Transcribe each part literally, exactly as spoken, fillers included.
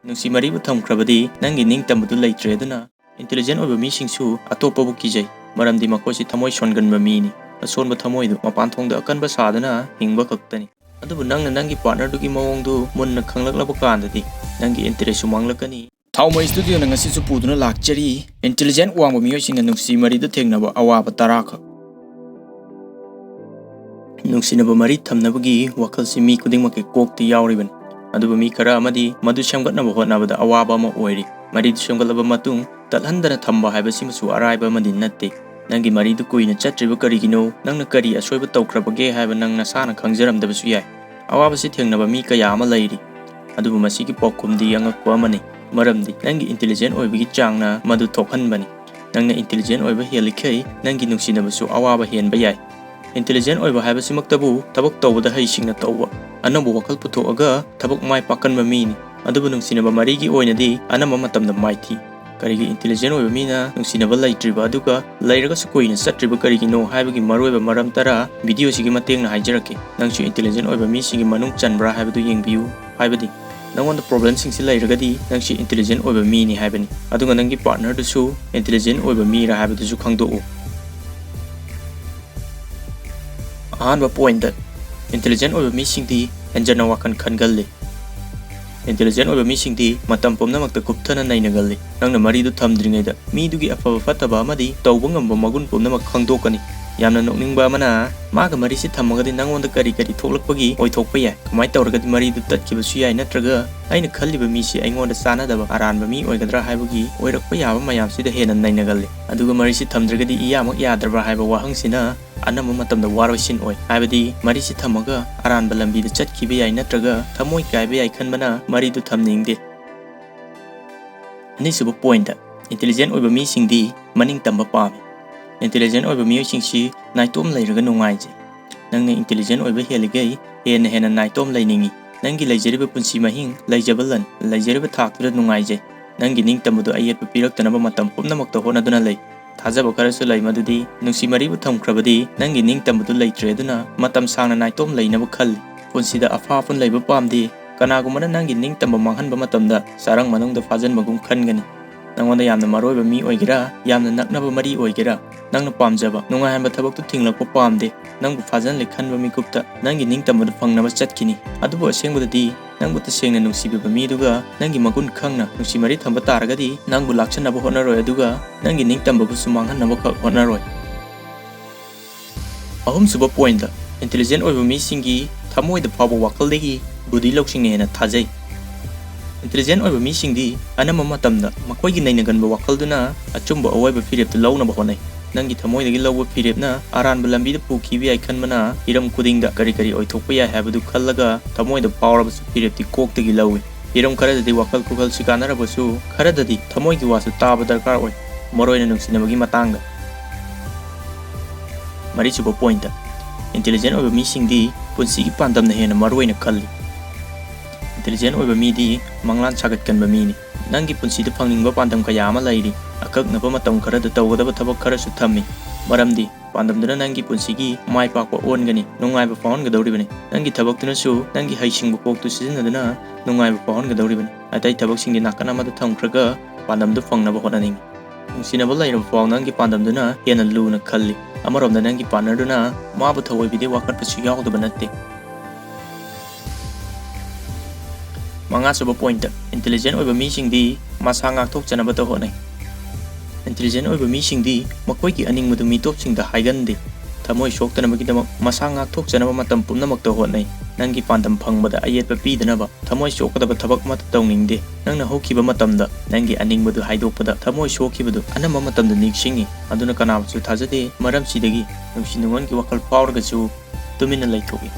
ꯅꯨꯡꯁꯤ ꯃꯔꯤꯕꯨ ꯊꯝꯈ꯭ꯔꯕꯗꯤ ꯅꯪꯒꯤ ꯅꯤꯡꯇꯝꯕꯗꯨ ꯂꯩꯇ꯭ꯔꯦ꯫ ꯑꯗꯨꯅ intelligent ꯑꯣꯏꯕ ꯃꯤꯁꯤꯡꯁꯨ ꯑꯇꯣꯞꯄꯕꯨ ꯀꯤꯖꯩ, ꯃꯔꯝꯗꯤ ꯃꯈꯣꯏꯁꯤ ꯊꯃꯣꯏ ꯁꯣꯟꯒꯟꯕ ꯃꯤꯅꯤ꯫ ꯑꯁꯣꯟꯕ ꯊꯃꯣꯏꯗꯨ ꯃꯄꯥꯟ ꯊꯣꯡꯗ ꯑꯀꯟꯕ ꯁꯥꯗꯨꯅ ꯍꯤꯡꯕ ꯈꯛꯇꯅꯤ꯫ ꯑꯗꯨꯕꯨ ꯅꯪꯅ ꯅꯪꯒꯤ partnerꯗꯨꯒꯤ ꯃꯑꯣꯡꯗꯨ ꯃꯨꯟꯅ ꯈꯪꯂꯛꯂꯕ ꯀꯥꯟꯗꯗꯤ ꯅꯪꯒꯤ interestꯁꯨ ꯃꯥꯡꯂꯛꯀꯅꯤ꯫ ꯊꯥꯎꯃꯩ Studioꯅ ꯉꯁꯤꯁꯨ ꯄꯨꯗꯨꯅ ꯂꯥꯛꯆꯔꯤ, intelligent ꯋꯥꯡꯕ ꯃꯤꯑꯣꯏꯁꯤꯡꯅ ꯅꯨꯡꯁꯤ ꯃꯔꯤꯗ ꯊꯦꯡꯅꯕ ꯑꯋꯥꯕ ꯇꯔꯥꯈꯛ꯫ ꯅꯨꯡꯁꯤꯅꯕ ꯃꯔꯤ ꯊꯝꯅꯕꯒꯤ ꯋꯥꯈꯜꯁꯤ ꯃꯤ ꯈꯨꯗꯤꯡꯃꯛꯀꯤ ꯀꯣꯛꯇ ꯌꯥꯎꯔꯤꯕꯅꯤ, ꯑꯗꯨꯕꯨ ꯃꯤ ꯈꯔ ꯑꯃꯗꯤ ꯃꯗꯨ ꯁꯦꯝꯒꯠꯅꯕ ꯍꯣꯠꯅꯕꯗ ꯑꯋꯥꯕ ꯑꯃ ꯑꯣꯏꯔꯤ꯫ ꯃꯔꯤꯗꯨ ꯁꯦꯝꯒꯠꯂꯕ ꯃꯇꯨꯡ ꯇꯠꯍꯟꯗꯅ ꯊꯝꯕ ꯍꯥꯏꯕꯁꯤꯃꯁꯨ ꯑꯔꯥꯏꯕ ꯑꯃꯗꯤ ꯅꯠꯇꯦ꯫ ꯅꯪꯒꯤ ꯃꯔꯤꯗꯨ ꯀꯨꯏꯅ ꯆꯠꯇ꯭ꯔꯤꯕ ꯀꯔꯤꯒꯤꯅꯣ? ꯅꯪꯅ ꯀꯔꯤ ꯑꯁꯣꯏꯕ ꯇꯧꯈ꯭ꯔꯕꯒꯦ ꯍꯥꯏꯕ ꯅꯪ ꯅꯁꯥꯅ ꯈꯪꯖꯔꯝꯗꯕꯁꯨ ꯌꯥꯏ꯫ ꯑꯋꯥꯕꯁꯤ ꯊꯦꯡꯅꯕ ꯃꯤ ꯀꯌꯥ ꯑꯃ ꯂꯩꯔꯤ, ꯑꯗꯨꯕꯨ ꯃꯁꯤꯒꯤ ꯄꯥꯎꯈꯨꯝꯗꯤ ꯑꯉꯛꯄ ꯑꯃꯅꯤ, ꯃꯔꯝꯗꯤ ꯅꯪꯒꯤ intelligent ꯑꯣꯏꯕꯒꯤ ꯆꯥꯡꯅ ꯃꯗꯨ ꯊꯣꯛꯍꯟꯕꯅꯤ꯫ ꯅꯪꯅ intelligent ꯑꯣꯏꯕ ꯍꯦꯜꯂꯤꯈꯩ ꯅꯪꯒꯤ ꯅꯨꯡꯁꯤꯅꯕꯁꯨ ꯑꯋꯥꯕ ꯍꯦꯟꯕ ꯌꯥꯏ꯫ Intelligent ꯑꯣꯏꯕ ꯍꯥꯏꯕꯁꯤꯃꯛꯇꯕꯨ ꯊꯕꯛ ꯇꯧꯕꯗ ꯍꯩꯁꯤꯡꯅ ꯇꯧꯕ, ꯑꯅꯧꯕ ꯋꯥꯈꯜ ꯄꯨꯊꯣꯛꯑꯒ ꯊꯕꯛ ꯃꯥꯏ ꯄꯥꯛꯀꯟꯕ ꯃꯤꯅꯤ꯫ ꯑꯗꯨꯕꯨ ꯅꯨꯡꯁꯤꯅꯕ ꯃꯔꯤꯒꯤ ꯑꯣꯏꯅꯗꯤ ꯑꯅꯝꯕ ꯃꯇꯝꯗ ꯃꯥꯏꯊꯤ꯫ ꯀꯔꯤꯒꯤ intelligent ꯑꯣꯏꯕ ꯃꯤꯅ ꯅꯨꯡꯁꯤꯅꯕ ꯂꯩꯇ꯭ꯔꯤꯕ ꯑꯗꯨꯒ ꯂꯩꯔꯒꯁꯨ ꯀꯨꯏꯅ ꯆꯠꯇ꯭ꯔꯤꯕ ꯀꯔꯤꯒꯤꯅꯣ ꯍꯥꯏꯕꯒꯤ ꯃꯔꯨꯑꯣꯏꯕ ꯃꯔꯝ ꯇꯔꯥ videoꯁꯤꯒꯤ ꯃꯇꯦꯡꯅ ꯍꯥꯏꯖꯔꯛꯀꯦ꯫ ꯅꯪꯁꯨ intelligent ꯑꯣꯏꯕ ꯃꯤꯁꯤꯡꯒꯤ ꯃꯅꯨꯡ ꯆꯟꯕ꯭ꯔꯥ ꯍꯥꯏꯕꯗꯨ ꯌꯦꯡꯕꯤꯌꯨ꯫ ꯍꯥꯏꯕꯗꯤ ꯅꯉꯣꯟꯗ problemꯁꯤꯡꯁꯤ ꯂꯩꯔꯒꯗꯤ ꯅꯪꯁꯤ intelligent ꯑꯣꯏꯕ ꯃꯤꯅꯤ ꯍꯥꯏꯕꯅꯤ꯫ ꯑꯗꯨꯒ ꯅꯪꯒꯤ partnerꯗꯨꯁꯨ intelligent ꯑꯣꯏꯕ ꯃꯤꯔꯥ ꯍꯥꯏꯕꯗꯨꯁꯨ ꯈꯪꯗꯣꯛꯎ꯫ ꯑꯍꯥꯟꯕ pointꯇ, intelligent ꯑꯣꯏꯕ ꯃꯤꯁꯤꯡꯗꯤ ꯍꯦꯟꯖꯟꯅ ꯋꯥꯈꯜ ꯈꯟꯒꯜꯂꯤ꯫ Intelligent ꯑꯣꯏꯕ ꯃꯤꯁꯤꯡꯗꯤ ꯃꯇꯝ ꯄꯨꯝꯅꯃꯛꯇ ꯀꯨꯞꯊꯅ ꯅꯩꯅꯒꯜꯂꯤ꯫ ꯅꯪꯅ ꯃꯔꯤꯗꯨ ꯊꯝꯗ꯭ꯔꯤꯉꯩꯗ ꯃꯤꯗꯨꯒꯤ ꯑꯐꯕ ꯐꯠꯇꯕ ꯑꯃꯗꯤ ꯇꯧꯕ ꯉꯝꯕ ꯃꯒꯨꯟ ꯄꯨꯝꯅꯃꯛ ꯈꯪꯗꯣꯛꯀꯅꯤ꯫ ꯌꯥꯝꯅ ꯅꯣꯛꯅꯤꯡꯕ ꯑꯃꯅ, ꯃꯥꯒ ꯃꯔꯤꯁꯤ ꯊꯝꯃꯒꯗꯤ ꯅꯪꯉꯣꯟꯗ ꯀꯔꯤ ꯀꯔꯤ ꯊꯣꯛꯂꯛꯄꯒꯤ ꯑꯣꯏꯊꯣꯛꯄ ꯌꯥꯏ, ꯀꯃꯥꯏꯅ ꯇꯧꯔꯒꯗꯤ ꯃꯔꯤꯗꯨ ꯇꯠꯈꯤꯕꯁꯨ ꯌꯥꯏ, ꯅꯠꯇ꯭ꯔꯒ ꯑꯩꯅ ꯈꯜꯂꯤꯕ ꯃꯤꯁꯤ ꯑꯩꯉꯣꯟꯗ ꯆꯥꯟꯅꯗꯕ ꯑꯔꯥꯟꯕ ꯃꯤ ꯑꯣꯏꯒꯗ꯭ꯔꯥ ꯍꯥꯏꯕꯒꯤ ꯑꯣꯏꯔꯛꯄ ꯌꯥꯕ ꯃꯌꯥꯝꯁꯤꯗ ꯍꯦꯟꯅ ꯅꯩꯅꯒꯜꯂꯤ꯫ ꯑꯗꯨꯒ ꯃꯔꯤꯁꯤ ꯊꯝꯗ꯭ꯔꯒꯗꯤ ꯏꯌꯥꯃꯛ ꯌꯥꯗ꯭ꯔꯕ꯭ꯔꯥ ꯍꯥꯏꯕ ꯋꯥꯍꯪꯁꯤꯅ ꯑꯅꯝꯕ ꯃꯇꯝꯗ ꯋꯥꯔꯣꯏꯁꯤꯟ ꯑꯣꯏ꯫ ꯍꯥꯏꯕꯗꯤ ꯃꯔꯤꯁꯤ ꯊꯝꯃꯒ ꯑꯔꯥꯟꯕ ꯂꯝꯕꯤꯗ ꯆꯠꯈꯤꯕ ꯌꯥꯏ ꯅꯠꯇ꯭ꯔꯒ ꯊꯃꯣꯏ ꯀꯥꯏꯕ ꯌꯥꯏ ꯈꯟꯕꯅ ꯃꯔꯤꯗꯨ ꯊꯝꯅꯤꯡꯗꯦ꯫ ꯑꯅꯤꯁꯨꯕ pointꯇ, intelligent ꯑꯣꯏꯕ ꯃꯤꯁꯤꯡꯗꯤ ꯃꯅꯤꯡ ꯇꯝꯕ ꯄꯥꯝꯃꯤ꯫ Intelligent ꯑꯣꯏꯕ ꯃꯤꯑꯣꯏꯁꯤꯡꯁꯤ ꯅꯥꯏꯇꯣꯝ ꯂꯩꯔꯒ ꯅꯨꯡꯉꯥꯏꯖꯩ꯫ ꯅꯪꯅ intelligent ꯑꯣꯏꯕ ꯍꯦꯜꯂꯤꯈꯩ ꯍꯦꯟꯅ ꯍꯦꯟꯅ ꯅꯥꯏꯇꯣꯝ ꯂꯩꯅꯤꯡꯏ꯫ ꯅꯪꯒꯤ ꯂꯩꯖꯔꯤꯕ ꯄꯨꯟꯁꯤ ꯃꯍꯤꯡ, ꯂꯩꯖꯕ ꯂꯟ, ꯂꯩꯖꯔꯤꯕ ꯊꯥꯛꯇꯨꯗ ꯅꯨꯡꯉꯥꯏꯖꯩ꯫ ꯅꯪꯒꯤ ꯅꯤꯡꯇꯝꯕꯗꯨ ꯑꯌꯦꯠꯄ ꯄꯤꯔꯛꯇꯅꯕ ꯃꯇꯝ ꯄꯨꯝꯅꯃꯛꯇ ꯍꯣꯠꯅꯗꯨꯅ ꯂꯩ꯫ ꯊꯥꯖꯕ ꯈꯔꯁꯨ ꯂꯩ, ꯃꯗꯨꯗꯤ ꯅꯨꯡꯁꯤ ꯃꯔꯤꯕꯨ ꯊꯝꯈ꯭ꯔꯕꯗꯤ ꯅꯪꯒꯤ ꯅꯤꯡꯇꯝꯕꯗꯨ ꯂꯩꯇ꯭ꯔꯦ, ꯑꯗꯨꯅ ꯃꯇꯝ ꯁꯥꯡꯅ ꯅꯥꯏꯇꯣꯝ ꯂꯩꯅꯕ ꯈꯜꯂꯤ꯫ ꯄꯨꯟꯁꯤꯗ ꯑꯐꯥ ꯑꯐꯨꯟ ꯂꯩꯕ ꯄꯥꯝꯗꯦ, ꯀꯅꯥꯒꯨꯝꯕꯅ ꯅꯪꯒꯤ ꯅꯤꯡꯇꯝꯕ ꯃꯥꯡꯍꯟꯕ ꯃꯇꯝꯗ ꯆꯔꯪ ꯃꯅꯨꯡꯗ ꯐꯥꯖꯤꯟꯕꯒꯨꯝ ꯈꯟꯒꯅꯤ꯫ ꯅꯉꯣꯟꯗ ꯌꯥꯝꯅ ꯃꯔꯨ ꯑꯣꯏꯕ ꯃꯤ ꯑꯣꯏꯒꯦꯔꯥ, ꯌꯥꯝꯅ ꯅꯛꯅꯕ ꯃꯔꯤ ꯑꯣꯏꯒꯦꯔꯥ, ꯅꯪꯅ ꯄꯥꯝꯖꯕ ꯅꯨꯡꯉꯥꯏꯍꯟꯕ ꯊꯕꯛꯇꯨ ꯊꯤꯡꯂꯛꯄ ꯄꯥꯝꯗꯦ꯫ ꯅꯪꯕꯨ ꯐꯥꯖꯤꯜꯂꯦ ꯈꯟꯕ ꯃꯤꯀꯨꯞꯇ ꯅꯪꯒꯤ ꯅꯤꯡꯇꯝꯕꯗꯨ ꯐꯪꯅꯕ ꯆꯠꯈꯤꯅꯤ꯫ ꯑꯗꯨꯕꯨ ꯑꯁꯦꯡꯕꯗ ꯗꯤ ꯅꯪꯕꯨ ꯇꯁꯦꯡꯅ ꯅꯨꯡꯁꯤꯕꯤꯕ ꯃꯤꯗꯨꯒ ꯅꯪꯒꯤ ꯃꯒꯨꯟ ꯈꯪꯅ ꯅꯨꯡꯁꯤ ꯃꯔꯤ ꯊꯝꯕ ꯇꯥꯔꯒꯗꯤ ꯅꯪꯕꯨ ꯂꯥꯛꯁꯟꯅꯕ ꯍꯣꯠꯅꯔꯣꯏ, ꯑꯗꯨꯒ ꯅꯪꯒꯤ ꯅꯤꯡꯇꯝꯕꯕꯨꯁꯨ ꯃꯥꯡꯍꯟꯅꯕꯈꯛ ꯍꯣꯠꯅꯔꯣꯏ꯫ ꯑꯍꯨꯝꯁꯨꯕ ꯄꯣꯏꯟꯠꯇ, ꯏꯟꯇꯦꯂꯤꯖꯦꯟ ꯑꯣꯏꯕ ꯃꯤꯁꯤꯡꯒꯤ ꯊꯃꯣꯏꯗ ꯐꯥꯎꯕ ꯋꯥꯈꯜꯗꯒꯤ ꯕꯨꯙꯤ ꯂꯧꯁꯤꯡꯅ ꯍꯦꯟꯅ ꯊꯥꯖꯩ꯫ ꯏꯟꯇꯦꯂꯤꯖꯦꯟ ꯑꯣꯏꯕ ꯃꯤꯁꯤꯡꯗꯤ ꯑꯅꯝꯕ ꯃꯇꯝꯗ ꯃꯈꯣꯏꯒꯤ ꯅꯩꯅꯒꯟꯕ ꯋꯥꯈꯜꯗꯨꯅ ꯑꯆꯨꯝꯕ ꯑꯋꯥꯏꯕ ꯐꯤꯔꯦꯞꯇꯨ ꯂꯧꯅꯕ ꯍꯣꯠꯅꯩ꯫ ꯅꯪꯒꯤ ꯊꯃꯣꯏꯗꯒꯤ ꯂꯧꯕ ꯐꯤꯔꯦꯞꯅ ꯑꯔꯥꯟꯕ ꯂꯝꯕꯤꯗ ꯄꯨꯈꯤꯕ ꯌꯥꯏ ꯈꯟꯕꯅ ꯍꯤꯔꯝ ꯈꯨꯗꯤꯡꯗ ꯀꯔꯤ ꯀꯔꯤ ꯑꯣꯏꯊꯣꯛꯄ ꯌꯥꯏ ꯍꯥꯏꯕꯗꯨ ꯈꯜꯂꯒ ꯊꯃꯣꯏꯗ ꯐꯥꯎꯔꯕꯁꯨ ꯐꯤꯔꯦꯞꯇꯤ ꯀꯣꯛꯇꯒꯤ ꯂꯧꯏ꯫ ꯍꯤꯔꯝ ꯈꯔꯗꯗꯤ ꯋꯥꯈꯜ ꯈꯨꯈꯜꯁꯤ ꯀꯥꯟꯅꯔꯕꯁꯨ ꯈꯔꯗꯗꯤ ꯊꯃꯣꯏꯒꯤ ꯋꯥꯁꯨ ꯇꯥꯕ ꯗꯔꯀꯥꯔ ꯑꯣꯏ, ꯃꯔꯨꯑꯣꯏꯅ ꯅꯨꯡꯁꯤꯅꯕꯒꯤ ꯃꯇꯥꯡꯗ꯫ ꯃꯔꯤꯁꯨꯕ ꯄꯣꯏꯟꯠꯇ, ꯏꯟꯇꯦꯂꯤꯖꯦꯟ ꯑꯣꯏꯕ ꯃꯤꯁꯤꯡꯗꯤ ꯄꯨꯟꯁꯤꯒꯤ ꯄꯥꯟꯗꯝꯅ ꯍꯦꯟꯅ ꯃꯔꯨꯑꯣꯏꯅ ꯈꯜꯂꯤ꯫ ꯏꯟꯇꯦꯂꯤꯖꯦꯟ ꯑꯣꯏꯕ ꯃꯤꯗꯤ ꯃꯪꯂꯥꯟ ꯁꯥꯒꯠꯀꯟꯕ ꯃꯤꯅꯤ꯫ ꯅꯪꯒꯤ ꯄꯨꯟꯁꯤꯗ ꯐꯪꯅꯤꯡꯕ ꯄꯥꯟꯗꯝ ꯀꯌꯥ ꯑꯃ ꯂꯩꯔꯤ꯫ ꯑꯀꯛꯅꯕ ꯃꯇꯝ ꯈꯔꯗ ꯇꯧꯒꯗꯕ ꯊꯕꯛ ꯈꯔꯁꯨ ꯊꯝꯃꯤ꯫ ꯃꯔꯝꯗꯤ ꯄꯥꯟꯗꯝꯗꯨꯅ ꯅꯪꯒꯤ ꯄꯨꯟꯁꯤꯒꯤ ꯃꯥꯏ ꯄꯥꯛꯄ ꯑꯣꯟꯒꯅꯤ, ꯅꯨꯡꯉꯥꯏꯕ ꯐꯥꯎꯍꯟꯒꯗꯧꯔꯤꯕꯅꯤ꯫ ꯅꯪꯒꯤ ꯊꯕꯛꯇꯨꯅꯁꯨ ꯅꯪꯒꯤ ꯍꯩꯁꯤꯡꯕ ꯀꯣꯛꯇꯨ ꯁꯤꯖꯤꯟꯅꯗꯨꯅ ꯅꯨꯡꯉꯥꯏꯕ ꯐꯥꯎꯍꯟꯒꯗꯧꯔꯤꯕꯅꯤ꯫ ꯑꯇꯩ ꯊꯕꯛꯁꯤꯡꯗꯤ ꯅꯥꯀꯟ ꯑꯃꯗ ꯊꯝꯈ꯭ꯔꯒ ꯄꯥꯟꯗꯝꯗꯨ ꯐꯪꯅꯕ ꯍꯣꯠꯅꯅꯤꯡꯏ꯫ ꯅꯨꯡꯁꯤꯅꯕ ꯂꯩꯔꯕ ꯐꯥꯎ ꯅꯪꯒꯤ ꯄꯥꯟꯗꯝꯗꯨꯅ ꯍꯦꯟꯅ ꯂꯨꯅ ꯈꯜꯂꯤ꯫ ꯑꯃꯔꯣꯝꯗ ꯅꯪꯒꯤ ꯄꯥꯔꯠꯅꯔꯗꯨꯅ ꯃꯥꯕꯨ ꯊꯑꯣꯏꯕꯤꯗꯦ ꯋꯥꯀꯠꯄꯁꯨ ꯌꯥꯎꯗꯕ ꯅꯠꯇꯦ꯫ ꯃꯉꯥꯁꯨꯕ ꯄꯣꯏꯟꯠꯇ, ꯏꯟꯇꯦꯂꯤꯖꯦꯟ ꯑꯣꯏꯕ ꯃꯤꯁꯤꯡꯗꯤ ꯃꯁꯥ ꯉꯥꯛꯊꯣꯛꯆꯅꯕꯇ ꯍꯣꯠꯅꯩ꯫ ꯏꯟꯇꯦꯂꯤꯖꯦꯟ ꯑꯣꯏꯕ ꯃꯤꯁꯤꯡꯗꯤ ꯃꯈꯣꯏꯒꯤ ꯑꯅꯤꯡꯕꯗꯨ ꯃꯤꯇꯣꯞꯁꯤꯡꯗ ꯍꯥꯏꯒꯟꯗꯦ꯫ ꯊꯃꯣꯏ ꯁꯣꯛꯇꯅꯕꯒꯤꯗꯃꯛ ꯃꯁꯥ ꯉꯥꯛꯊꯣꯛꯆꯅꯕ ꯃꯇꯝ ꯄꯨꯝꯅꯃꯛꯇ ꯍꯣꯠꯅꯩ꯫ ꯅꯪꯒꯤ ꯄꯥꯟꯗꯝ ꯐꯪꯕꯗ ꯑꯌꯦꯠꯄ ꯄꯤꯗꯅꯕ ꯊꯃꯣꯏ ꯁꯣꯛꯀꯗꯕ ꯊꯕꯛ ꯑꯃꯠꯇ ꯇꯧꯅꯤꯡꯗꯦ꯫ ꯅꯪꯅ ꯍꯧꯈꯤꯕ ꯃꯇꯝꯗ ꯅꯪꯒꯤ ꯑꯅꯤꯡꯕꯗꯨ ꯍꯥꯏꯗꯣꯛꯄꯗ ꯊꯃꯣꯏ ꯁꯣꯛꯈꯤꯕꯗꯨ ꯑꯅꯝꯕ ꯃꯇꯝꯗ ꯅꯤꯡꯁꯤꯡꯏ꯫ ꯑꯗꯨꯅ ꯀꯅꯥꯕꯨꯁꯨ ꯊꯥꯖꯗꯦ꯫ ꯃꯔꯝꯁꯤꯗꯒꯤ ꯅꯨꯡꯁꯤ ꯅꯨꯡꯉꯣꯟꯒꯤ ꯋꯥꯈꯜ ꯐꯥꯎꯔꯒꯁꯨ ꯇꯨꯃꯤꯟꯅ ꯂꯩꯊꯣꯛꯏ꯫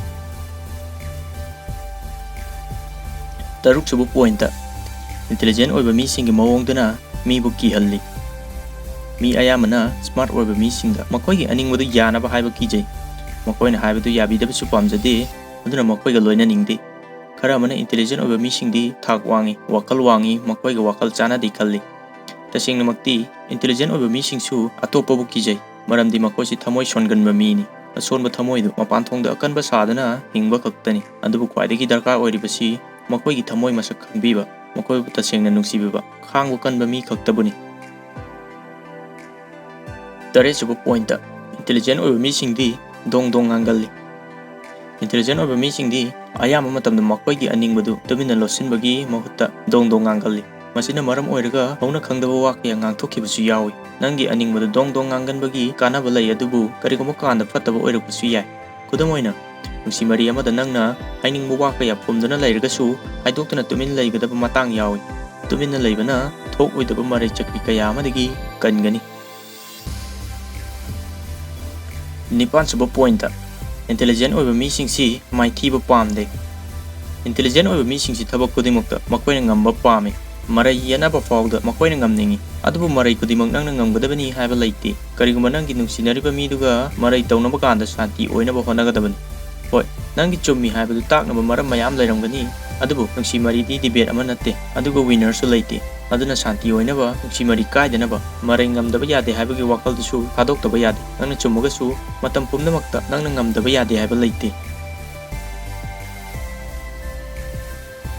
ꯇꯔꯨꯛꯁꯨꯕ ꯄꯣꯏꯟꯠꯇ, ꯏꯟꯇꯦꯂꯤꯖꯦꯟ ꯑꯣꯏꯕ ꯃꯤꯁꯤꯡꯒꯤ ꯃꯑꯣꯡꯗꯨꯅ ꯃꯤꯕꯨ ꯀꯤꯍꯜꯂꯤ꯫ ꯃꯤ ꯑꯌꯥꯝꯕꯅ ꯁ꯭ꯃꯥꯔꯠ ꯑꯣꯏꯕ ꯃꯤꯁꯤꯡꯗ ꯃꯈꯣꯏꯒꯤ ꯑꯅꯤꯡꯕꯗꯨ ꯌꯥꯅꯕ ꯍꯥꯏꯕ ꯀꯤꯖꯩ꯫ ꯃꯈꯣꯏꯅ ꯍꯥꯏꯕꯗꯨ ꯌꯥꯕꯤꯗꯕꯁꯨ ꯄꯥꯝꯖꯗꯦ, ꯑꯗꯨꯅ ꯃꯈꯣꯏꯒ ꯂꯣꯏꯅꯅꯤꯡꯗꯦ꯫ ꯈꯔ ꯑꯃꯅ ꯏꯟꯇꯦꯂꯤꯖꯦꯟ ꯑꯣꯏꯕ ꯃꯤꯁꯤꯡꯗꯤ ꯊꯥꯛ ꯋꯥꯡꯏ, ꯋꯥꯈꯜ ꯋꯥꯡꯏ, ꯃꯈꯣꯏꯒ ꯋꯥꯈꯜ ꯆꯥꯟꯅꯗꯦ ꯈꯜꯂꯤ꯫ ꯇꯁꯦꯡꯅꯃꯛꯇꯤ, ꯏꯟꯇꯦꯂꯤꯖꯦꯟ ꯑꯣꯏꯕ ꯃꯤꯁꯤꯡꯁꯨ ꯑꯇꯣꯞꯄꯕꯨ ꯀꯤꯖꯩ, ꯃꯔꯝꯗꯤ ꯃꯈꯣꯏꯁꯤ ꯊꯃꯣꯏ ꯁꯣꯟꯒꯟꯕ ꯃꯤꯅꯤ꯫ ꯑꯁꯣꯟꯕ ꯊꯃꯣꯏꯗꯨ ꯃꯄꯥꯟ ꯊꯣꯡꯗ ꯑꯀꯟꯕ ꯁꯥꯗꯨꯅ ꯍꯤꯡꯕ ꯈꯛꯇꯅꯤ꯫ ꯑꯗꯨꯕꯨ ꯈ꯭ꯋꯥꯏꯗꯒꯤ ꯗꯔꯀꯥꯔ ꯑꯣꯏꯔꯤꯕꯁꯤ ꯃꯈꯣꯏꯒꯤ ꯊꯃꯣꯏ ꯃꯁꯛ ꯈꯪꯕꯤꯕ, ꯃꯈꯣꯏꯕꯨ ꯇꯁꯦꯡꯅ ꯅꯨꯡꯁꯤꯕꯤꯕ, ꯈꯥꯡꯕ ꯀꯟꯕ ꯃꯤ ꯈꯛꯇꯕꯨꯅꯤ꯫ ꯇꯔꯦꯠꯁꯨꯕ ꯄꯣꯏꯟꯠꯇ, ꯏꯟꯇꯦꯂꯤꯖꯦꯟ ꯑꯣꯏꯕ ꯃꯤꯁꯤꯡꯗꯤ ꯗꯣꯡ ꯗꯣꯡ ꯉꯥꯡꯒꯜꯂꯤ꯫ ꯏꯟꯇꯦꯂꯤꯖꯦꯟ ꯑꯣꯏꯕ ꯃꯤꯁꯤꯡꯗꯤ ꯑꯌꯥꯝꯕ ꯃꯇꯝꯗ ꯃꯈꯣꯏꯒꯤ ꯑꯅꯤꯡꯕꯗꯨ ꯇꯨꯃꯤꯟꯅ ꯂꯣꯠꯁꯤꯟꯕꯒꯤ ꯃꯍꯨꯠꯇ ꯗꯣꯡ ꯗꯣꯡ ꯉꯥꯡꯒꯜꯂꯤ꯫ ꯃꯁꯤꯅ ꯃꯔꯝ ꯑꯣꯏꯔꯒ ꯍꯧꯅ ꯈꯪꯗꯕ ꯋꯥ ꯀꯌꯥ ꯉꯥꯡꯊꯣꯛꯈꯤꯕꯁꯨ ꯌꯥꯎꯏ꯫ ꯅꯪꯒꯤ ꯑꯅꯤꯡꯕꯗꯨ ꯗꯣꯡ ꯗꯣꯡ ꯉꯥꯡꯒꯟꯕꯒꯤ ꯀꯥꯟꯅꯕ ꯂꯩ, ꯑꯗꯨꯕꯨ ꯀꯔꯤꯒꯨꯝꯕ ꯀꯥꯟꯗ ꯐꯠꯇꯕ ꯑꯣꯏꯔꯛꯄꯁꯨ ꯌꯥꯏ꯫ ꯈꯨꯗꯝ ꯑꯣꯏꯅ, ꯅꯨꯡꯁꯤ ꯃꯔꯤ ꯑꯃꯗ ꯅꯪꯅ ꯍꯥꯏꯅꯤꯡꯕ ꯋꯥ ꯀꯌꯥ ꯐꯨꯝꯗꯨꯅ ꯂꯩꯔꯒꯁꯨ ꯍꯥꯏꯗꯣꯛꯇꯨꯅ ꯇꯨꯃꯤꯟ ꯂꯩꯒꯗꯕ ꯃꯇꯥꯡ ꯌꯥꯎꯏ꯫ ꯇꯨꯃꯤꯟꯅ ꯂꯩꯕꯅ ꯊꯣꯛꯑꯣꯏꯗꯕ ꯃꯔꯩ ꯆꯠꯄꯤ ꯀꯌꯥ ꯑꯃꯗꯒꯤ ꯀꯟꯒꯅꯤ꯫ ꯅꯤꯄꯥꯟꯁꯨꯕ ꯄꯣꯏꯟꯠꯇ, ꯏꯟꯇꯦꯂꯤꯖꯦꯟ ꯑꯣꯏꯕ ꯃꯤꯁꯤꯡꯁꯤ ꯃꯥꯏꯊꯤꯕ ꯄꯥꯝꯗꯦ꯫ ꯏꯟꯇꯦꯂꯤꯖꯦꯟ ꯑꯣꯏꯕ ꯃꯤꯁꯤꯡꯁꯤ ꯊꯕꯛ ꯈꯨꯗꯤꯡꯃꯛꯇ ꯃꯈꯣꯏꯅ ꯉꯝꯕ ꯄꯥꯝꯃꯤ꯫ ꯃꯔꯩ ꯌꯦꯠꯅꯕ ꯐꯥꯎꯗ ꯃꯈꯣꯏꯅ ꯉꯝꯅꯤꯡꯏ꯫ ꯑꯗꯨꯕꯨ ꯃꯔꯩ ꯈꯨꯗꯤꯡꯃꯛ ꯅꯪꯅ ꯉꯝꯒꯗꯕꯅꯤ ꯍꯥꯏꯕ ꯂꯩꯇꯦ꯫ ꯀꯔꯤꯒꯨꯝꯕ ꯅꯪꯒꯤ ꯅꯨꯡꯁꯤꯅꯔꯤꯕ ꯃꯤꯗꯨꯒ ꯃꯔꯩ ꯇꯧꯅꯕ ꯀꯥꯟꯗ ꯁꯥꯟꯇꯤ ꯑꯣꯏꯅꯕ ꯍꯣꯠꯅꯒꯗꯕꯅꯤ꯫ ꯍꯣꯏ, ꯅꯪꯒꯤ ꯆꯨꯝꯃꯤ ꯍꯥꯏꯕꯗꯨ ꯇꯥꯛꯅꯕ ꯃꯔꯝ ꯃꯌꯥꯝ ꯂꯩꯔꯝꯒꯅꯤ, ꯑꯗꯨꯕꯨ ꯅꯨꯡꯁꯤ ꯃꯔꯤꯗꯤ ꯗꯤꯕꯦꯠ ꯑꯃ ꯅꯠꯇꯦ, ꯑꯗꯨꯒ ꯋꯤꯅꯔꯁꯨ ꯂꯩꯇꯦ꯫ ꯑꯗꯨꯅ ꯁꯥꯟꯇꯤ ꯑꯣꯏꯅꯕ, ꯅꯨꯡꯁꯤ ꯃꯔꯤ ꯀꯥꯏꯗꯅꯕ, ꯃꯔꯩ ꯉꯝꯗꯕ ꯌꯥꯗꯦ ꯍꯥꯏꯕꯒꯤ ꯋꯥꯈꯜꯗꯨꯁꯨ ꯊꯥꯗꯣꯛꯇꯕ ꯌꯥꯗꯦ꯫ ꯅꯪꯅ ꯆꯨꯝꯃꯒꯁꯨ, ꯃꯇꯝ ꯄꯨꯝꯅꯃꯛꯇ ꯅꯪꯅ ꯉꯝꯗꯕ ꯌꯥꯗꯦ ꯍꯥꯏꯕ ꯂꯩꯇꯦ꯫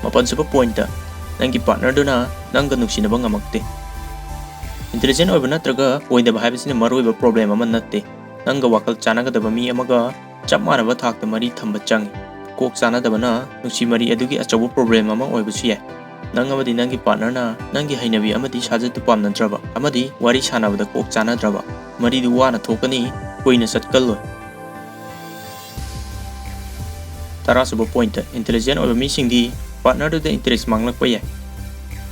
ꯃꯥꯄꯟꯁꯨꯕ ꯄꯣꯏꯟꯠꯇ, ꯅꯪꯒꯤ ꯄꯥꯔꯠꯅꯔꯗꯨꯅ ꯅꯪꯒ ꯅꯨꯡꯁꯤꯅꯕ ꯉꯝꯃꯛꯇꯦ꯫ ꯏꯟꯇꯦꯂꯤꯖꯦꯟ ꯑꯣꯏꯕ ꯅꯠꯇ꯭ꯔꯒ ꯑꯣꯏꯗꯕ ꯍꯥꯏꯕꯁꯤꯅ ꯃꯔꯨꯑꯣꯏꯕ ꯄ꯭ꯔꯣꯕ꯭ꯂꯦꯝ ꯑꯃ ꯅꯠꯇꯦ꯫ ꯅꯪꯒ ꯋꯥꯈꯜ ꯆꯥꯟꯅꯒꯗꯕ ꯃꯤ ꯑꯃꯒ ꯆꯞ ꯃꯥꯟꯅꯕ ꯊꯥꯛꯇ ꯃꯔꯤ ꯊꯝꯕ ꯆꯪꯏ꯫ ꯀꯣꯛ ꯆꯥꯟꯅꯗꯕꯅ ꯅꯨꯡꯁꯤ ꯃꯔꯤ ꯑꯗꯨꯒꯤ ꯑꯆꯧꯕ ꯄ꯭ꯔꯣꯕ꯭ꯂꯦꯝ ꯑꯃ ꯑꯣꯏꯕꯁꯨ ꯌꯥꯏ꯫ ꯅꯪ ꯑꯃꯗꯤ ꯅꯪꯒꯤ ꯄꯥꯔꯠꯅꯔꯅ ꯅꯪꯒꯤ ꯍꯩꯅꯕꯤ ꯑꯃꯗꯤ ꯁꯥꯖꯠꯇꯨ ꯄꯥꯝꯅꯗ꯭ꯔꯕ ꯑꯃꯗꯤ ꯋꯥꯔꯤ ꯁꯥꯟꯅꯕꯗ ꯀꯣꯛ ꯆꯥꯟꯅꯗ꯭ꯔꯕ, ꯃꯔꯤꯗꯨ ꯋꯥꯅ ꯊꯣꯛꯀꯅꯤ, ꯀꯨꯏꯅ ꯆꯠꯀꯜꯂꯣꯏ꯫ ꯇꯔꯥꯁꯨꯕ ꯄꯣꯏꯟꯠꯇ, ꯏꯟꯇꯦꯂꯤꯖꯦꯟ ꯑꯣꯏꯕ ꯃꯤꯁꯤꯡꯗꯤ ꯄꯥꯔꯠꯅꯔꯗꯨꯗ ꯏꯟꯇꯔꯦꯁ ꯃꯥꯡꯂꯛꯄ ꯌꯥꯏ꯫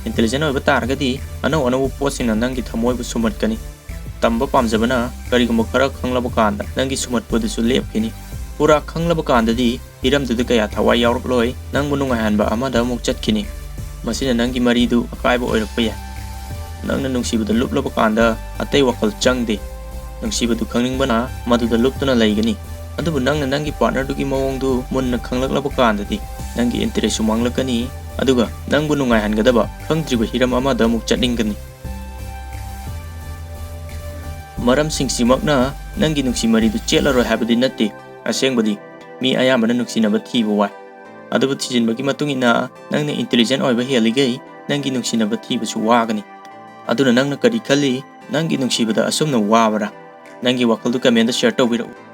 ꯏꯟꯇꯦꯂꯤꯖꯦꯟ ꯑꯣꯏꯕ ꯇꯥꯔꯒꯗꯤ ꯑꯅꯧ ꯑꯅꯧꯕ ꯄꯣꯠꯁꯤꯡꯅ ꯅꯪꯒꯤ ꯊꯃꯣꯏꯕꯨ ꯁꯨꯝꯍꯠꯀꯅꯤ꯫ ꯇꯝꯕ ꯄꯥꯝꯖꯕꯅ ꯀꯔꯤꯒꯨꯝꯕ ꯈꯔ ꯈꯪꯂꯕ ꯀꯥꯟꯗ ꯅꯪꯒꯤ ꯁꯨꯝꯍꯠꯄꯗꯨꯁꯨ ꯂꯦꯞꯈꯤꯅꯤ꯫ ꯄꯨꯔꯥ ꯈꯪꯂꯕ ꯀꯥꯟꯗꯗꯤ ꯍꯤꯔꯝꯗꯨꯗ ꯀꯌꯥ ꯊꯋꯥꯏ ꯌꯥꯎꯔꯛꯂꯣꯏ, ꯅꯪꯕꯨ ꯅꯨꯡꯉꯥꯏꯍꯟꯕ ꯑꯃꯗ ꯑꯃꯨꯛ ꯆꯠꯈꯤꯅꯤ꯫ ꯃꯁꯤꯅ ꯅꯪꯒꯤ ꯃꯔꯤꯗꯨ ꯑꯀꯥꯏꯕ ꯑꯣꯏꯔꯛꯄ ꯌꯥꯏ꯫ ꯅꯪꯅ ꯅꯨꯡꯁꯤꯕꯗ ꯂꯨꯞꯂꯕ ꯀꯥꯟꯗ ꯑꯇꯩ ꯋꯥꯈꯜ ꯆꯪꯗꯦ꯫ ꯅꯨꯡꯁꯤꯕꯗꯨ ꯈꯪꯅꯤꯡꯕꯅ ꯃꯗꯨꯗ ꯂꯨꯞꯇꯨꯅ ꯂꯩꯒꯅꯤ꯫ ꯑꯗꯨꯕꯨ ꯅꯪꯅ ꯅꯪꯒꯤ ꯄꯥꯔꯠꯅꯔꯗꯨꯒꯤ ꯃꯑꯣꯡꯗꯨ ꯃꯨꯟꯅ ꯈꯪꯂꯛꯂꯕ ꯀꯥꯟꯗꯗꯤ ꯅꯪꯒꯤ ꯏꯟꯇꯔꯦꯁꯁꯨ ꯃꯥꯡꯂꯛꯀꯅꯤ, ꯑꯗꯨꯒ ꯅꯪꯕꯨ ꯅꯨꯡꯉꯥꯏꯍꯟꯒꯗꯕ ꯈꯪꯗ꯭ꯔꯤꯕ ꯍꯤꯔꯝ ꯑꯃꯗ ꯑꯃꯨꯛ ꯆꯠꯅꯤꯡꯒꯅꯤ꯫ ꯃꯔꯝꯁꯤꯡꯁꯤꯃꯛꯅ ꯅꯪꯒꯤ ꯅꯨꯡꯁꯤ ꯃꯔꯤꯗꯨ ꯆꯦꯠꯂꯔꯣꯏ ꯍꯥꯏꯕꯗꯤ ꯅꯠꯇꯦ꯫ ꯑꯁꯦꯡꯕꯗꯤ, ꯃꯤ ꯑꯌꯥꯝꯕꯅ ꯅꯨꯡꯁꯤꯅꯕ ꯊꯤꯕ ꯋꯥꯏ꯫ ꯑꯗꯨꯕꯨ ꯊꯤꯖꯤꯟꯕꯒꯤ ꯃꯇꯨꯡ ꯏꯟꯅ ꯅꯪꯅ intelligent ꯑꯣꯏꯕ ꯍꯦꯜꯂꯤꯈꯩ ꯅꯪꯒꯤ ꯅꯨꯡꯁꯤꯅꯕ ꯊꯤꯕꯁꯨ ꯋꯥꯒꯅꯤ꯫ ꯑꯗꯨꯅ ꯅꯪꯅ ꯀꯔꯤ ꯈꯜꯂꯤ? ꯅꯪꯒꯤ ꯅꯨꯡꯁꯤꯕꯗ ꯑꯁꯨꯝꯅ ꯋꯥꯕ꯭ꯔꯥ? ꯅꯪꯒꯤ ꯋꯥꯈꯜꯗꯨ comment ꯗ share ꯇꯧꯕꯤꯔꯛꯎ꯫